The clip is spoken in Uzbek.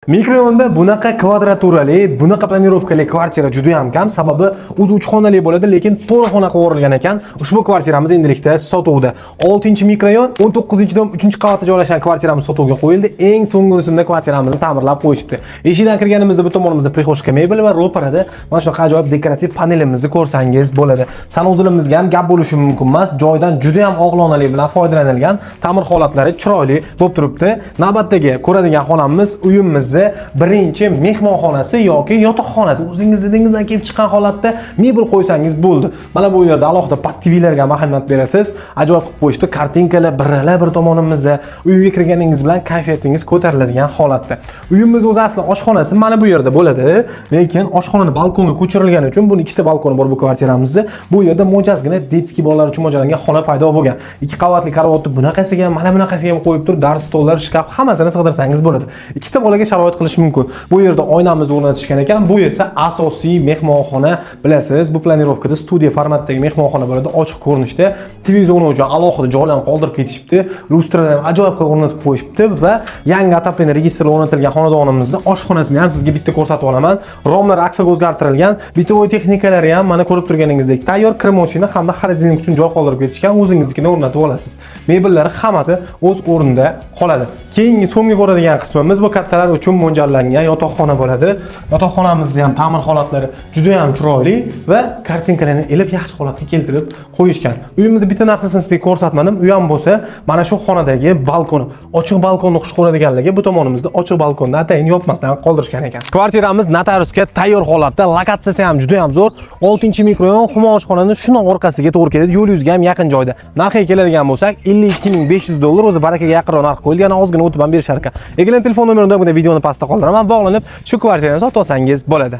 Mikrorayonda bunaqa kvadraturali, bunaqa планировка li kvartira juda ham kam. Sababi o'zi 3 xonali bo'ladi, lekin to'rt xona qilib yuborilgan ekan. Ushbu kvartiramiz endilikda sotuvda. 6-mikrorayon, 19-dom, 3-qavatda joylashgan kvartiramiz sotuvga qo'yildi. Eng so'nggi rusumda kvartiramizni ta'mirlab qo'yishibdi. Eshikdan kirganimizda bu tomonimizda прихожка mebel va ro'parada mana shunaqa ajoyib dekorativ panelimizni ko'rsangiz bo'ladi. Санузел imizga ham gap bo'lishi mumkin emas. Joydan juda ham oqilonalik bilan foydalanilgan, ta'mir holatlari chiroyli bo'lib turibdi. Navbatdagi ko'radigan xonamiz uyimizni birinchi mehmonxonasi yoki yotoqxonasi. O'zingiz didingizdan kelib chiqqan holatda mebel qo'ysangiz bo'ldi. Mana bu yerda alohida под TVlarga ham ahamiyat berasiz. Ajoyib qilib qo'yishdi. Kartinkalar birala bir tomonimizda. Uyga kirganingiz bilan kayfiyatingiz ko'tariladigan holatda. Uyimiz o'zi asli oshxonasi mana bu yerda bo'ladi, lekin oshxonani balkonga ko'chirilgani uchun, buni ikkita balkoni bor bu kvartiramizni. Bu yerda mo'jazgina детский, bolalar uchun mo'ljallangan xona paydo bo'lgan. Ikki qavatli karavotni bunaqasiga ham, mana bunaqasiga ham qo'yib turib, dars stollar, shkaf, hammasini sig'dirsangiz bo'ladi. Ikkita bolaga sharoit qilish mumkin. Bu yerda oynamizni o'rnatishgan ekan. Bu esa asosiy mehmonxona, bilasiz, bu планировка da studiya formatdagi mehmonxona bo'ladi, ochiq ko'rinishda. TV zona uchun alohida joylarni qoldirib ketishibdi. Lyustralarni ham ajoyib qilib o'rnatib qo'yishibdi va yangi отопление registri o'rnatilgan xonadonimizni oshxonasini ham sizga bitta ko'rsatib olaman. Romlar akfaga o'zgartirilgan, бытовой texnikalari ham mana ko'rib turganingizdek tayyor, kir mashina hamda холодильник uchun joy qoldirib ketishgan, o'zingiznikini o'rnatib olasiz. Mebellari hammasi o'z o'rnida qoladi. Keyingi so'nggi ko'radigan qismimiz bu kattalar uchun mo'ljallangan yotoqxona bo'ladi. Yotoqxonamizni ham ta'mir holatlari juda ham chiroyli va kartinkalarni ilib, yaxshi holatga keltirib qo'yishgan. Uyimizni bitta narsasini sizga ko'rsatmadim. U ham bo'lsa mana shu xonadagi balkon. Ochiq balkonni xush ko'radiganlarga bu tomonimizda ochiq balkonni atayin yopmasdan qoldirishgan ekan. Kvartiramiz notariusga tayyor holatda, lokatsiyasi ham juda ham zo'r. 6-mikrorayon, Humo oshxonani shuni orqasiga to'g'ri keladi, yo'l yuziga ham yaqin joyda. Narxiga keladigan bo'lsak, 52 500 dollar, o'zi barakaga yaqinroq narx qo'yilgan, ozgina o'tib ham berishar ekan. Egalar telefon nomerini bunday videoni pastda qoldiraman, bog'lanib shu kvartirani sotib olsangiz bo'ladi.